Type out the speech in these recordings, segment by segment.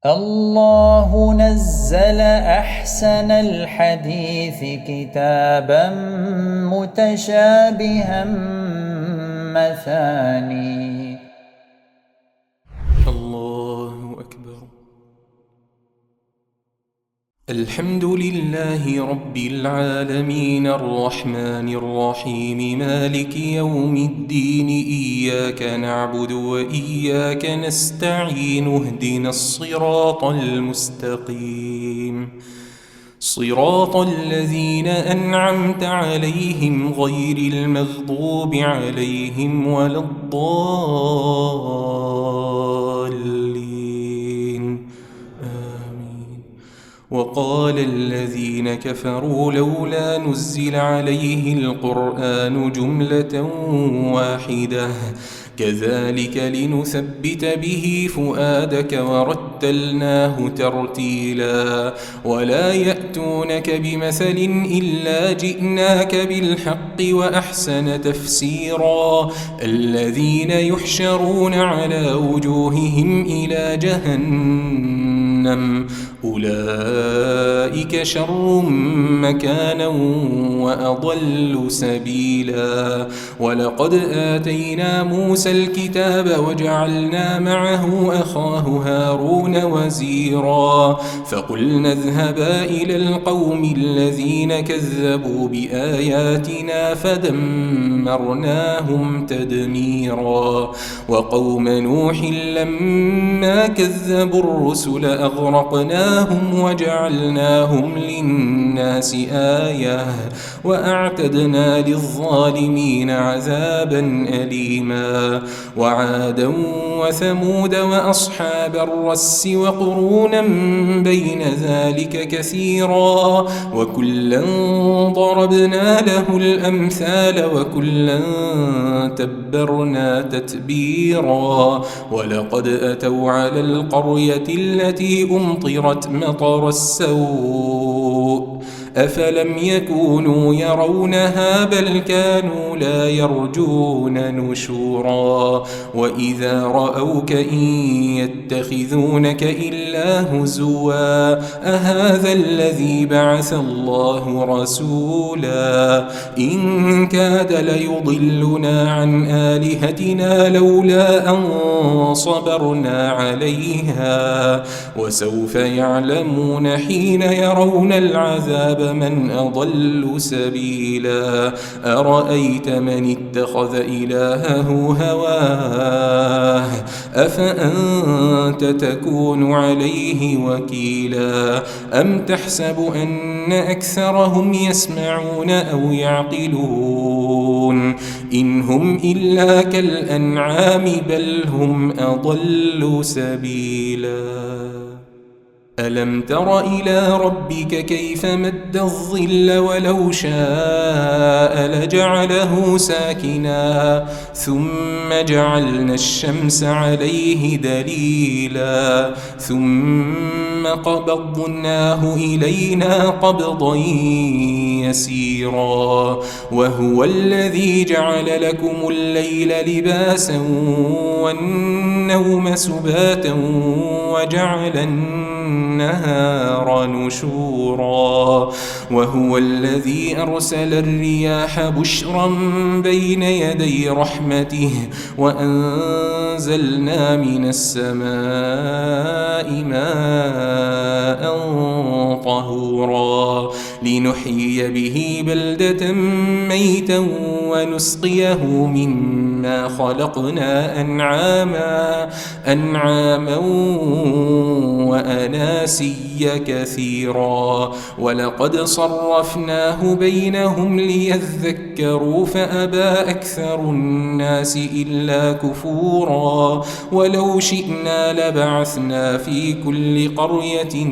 الله نزل أحسن الحديث كتابا متشابها مثاني. الله أكبر. الحمد لله رب العالمين الرحمن الرحيم مالك يوم الدين إياك نعبد وإياك نستعين اهدنا الصراط المستقيم صراط الذين أنعمت عليهم غير المغضوب عليهم ولا الضالين آمين. وقال الذين كفروا لولا نزل عليه القرآن جملة واحدة كذلك لنثبت به فؤادك ورتلناه ترتيلا ولا يأتونك بمثل إلا جئناك بالحق وأحسن تفسيرا الذين يحشرون على وجوههم إلى جهنم أولئك شر مكانا وأضل سبيلا ولقد آتينا موسى الكتاب وجعلنا معه أخاه هارون وزيرا فقلنا اذهبا إلى القوم الذين كذبوا بآياتنا فدمرناهم تدميرا وقوم نوح لما كذبوا الرسل أغرقناهم وجعلناهم للناس آية وأعتدنا للظالمين عذابا أليما وعادا وثمود وأصحاب الرس وقرونا بين ذلك كثيرا وكلا ضربنا له الأمثال وكلا تبرنا تتبيرا ولقد أتوا على القرية التي أمطرت مطر السوء أفلم يكونوا يرونها بل كانوا لا يرجون نشورا وإذا رأوك إن يتخذونك إلا هزوا أهذا الذي بعث الله رسولا إن كاد ليضلنا عن آلهتنا لولا أن صبرنا عليها وسوف يعلمون حين يرون العذاب من أضل سبيلا أرأيت من اتخذ إلهه هواه أفأنت تكون عليه وكيلا أم تحسب أن أكثرهم يسمعون أو يعقلون إن هم إلا كالأنعام بل هم أضل سبيلا ألم تر إلى ربك كيف مد الظل ولو شاء لجعله ساكنا ثم جعلنا الشمس عليه دليلا ثم قبضناه إلينا قبضا يسيرا وهو الذي جعل لكم الليل لباسا والنوم سباتا وجعل النهار نشورا وهو الذي أرسل الرياح بشرا بين يدي رحمته وأنزلنا من السماء ماء طهورا لنحيي به بلدة ميتا ونسقيه مما خلقنا أنعاما وأناسيا كثيرا ولقد صرفناه بينهم ليذكروا فأبى أكثر الناس إلا كفورا ولو شئنا لبعثنا في كل قرية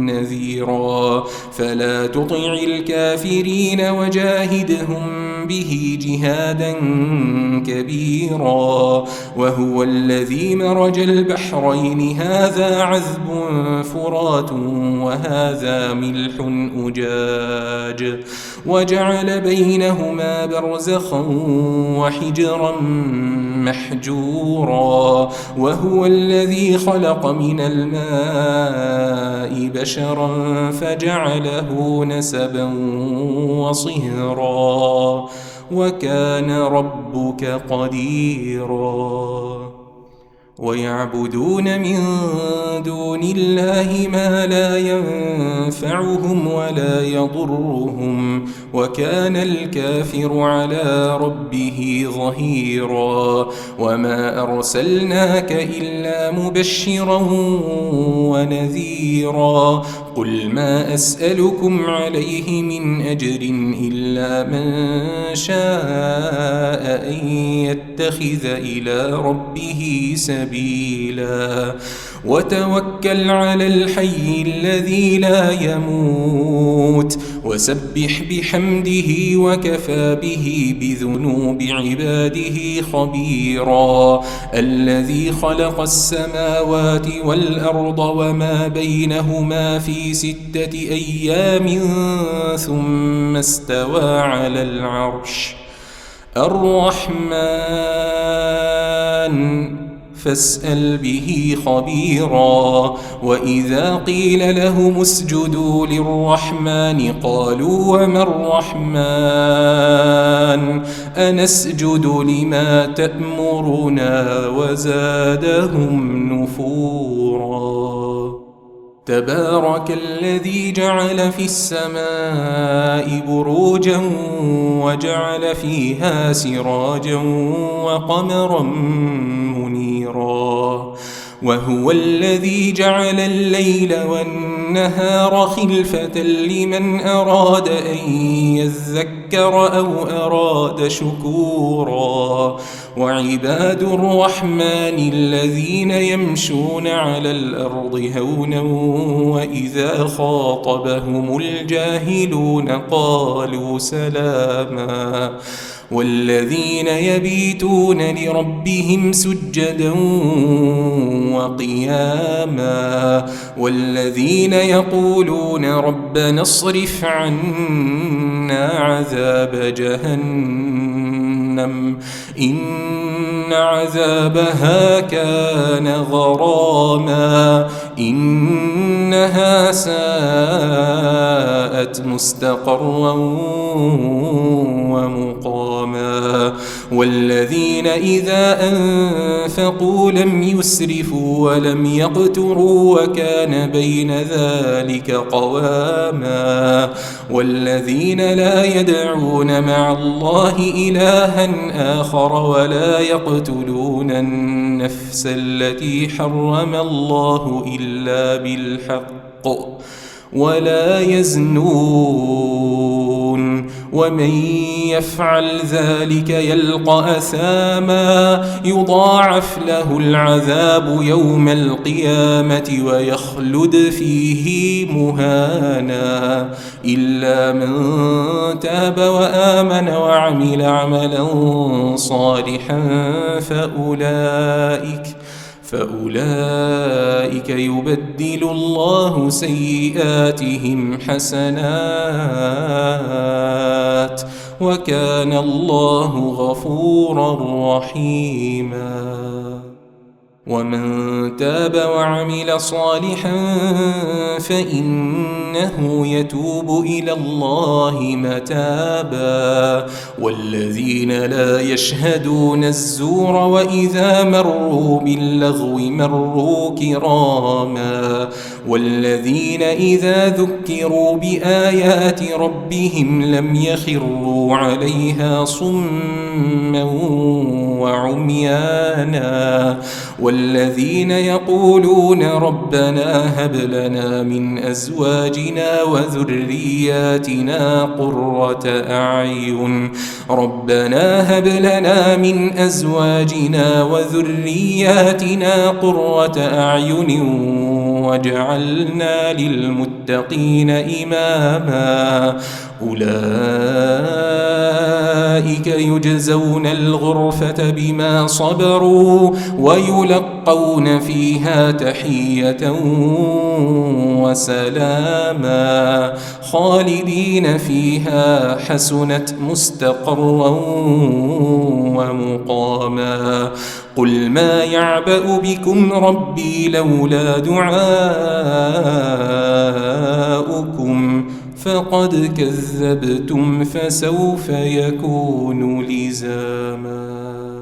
نذيرا فلا تطع الكافرين وجاهدهم به جهادا كبيرا وهو الذي مرج البحرين هذا عذب فرات وهذا ملح أجاج وجعل بينهما برزخا وحجرا محجورا وهو الذي خلق من الماء بشرا فجعله نسبا وصهرا وكان ربك قديرا ويعبدون من دون الله ما لا ينفعهم ولا يضرهم وكان الكافر على ربه ظهيرا وما أرسلناك إلا مبشرا ونذيرا قل ما أسألكم عليه من أجر إلا من شاء أن يتخذ إلى ربه سبيلا وتوكل على الحي الذي لا يموت وسبح بحمده وكفى به بذنوب عباده خبيرا الذي خلق السماوات والأرض وما بينهما في 6 أيام ثم استوى على العرش الرحمن فاسأل به خبيرا وإذا قيل لهم اسجدوا للرحمن قالوا وما الرحمن أنسجد لما تأمرنا وزادهم نفورا تبارك الذي جعل في السماء بروجا وجعل فيها سراجا وقمرا منيرا وهو الذي جعل الليل والنهار خلفة لمن أراد أن يذكر أو أراد شكورا وعباد الرحمن الذين يمشون على الأرض هونا وإذا خاطبهم الجاهلون قالوا سلاما والذين يبيتون لربهم سجدا وقياما والذين يقولون ربنا اصرف عنا عذاب جهنم إن عذابها كان غراما إنها ساءت مستقرا ومقاما والذين إذا أنفقوا لم يسرفوا ولم يقتروا وكان بين ذلك قواما والذين لا يدعون مع الله إلها آخر ولا يقتلون النفس التي حرم الله إلا بالحق ولا يزنون ومن يفعل ذلك يلقى أثاما يضاعف له العذاب يوم القيامة ويخلد فيه مهانا إلا من تاب وآمن وعمل عملا صالحا فأولئك يبدل الله سيئاتهم حسنات وكان الله غفورا رحيما ومن تاب وعمل صالحا فإنه يتوب إلى الله متابا والذين لا يشهدون الزور وإذا مروا باللغو مروا كراما والذين إذا ذكروا بآيات ربهم لم يخروا عليها صما وعميانا والذين يقولون ربنا هب لنا من أزواجنا وذرياتنا قرة أعين ربنا هب لنا من أزواجنا وذرياتنا قرة أعين واجعلنا للمتقين إماما أولئك يجزون الغرفة بما صبروا ويلقون فيها تحية وسلاما خالدين فيها حسنت مستقرا ومقاما قل ما يعبأ بكم ربي لولا دعاؤكم فقد كذبتم فسوف يكون لزاما.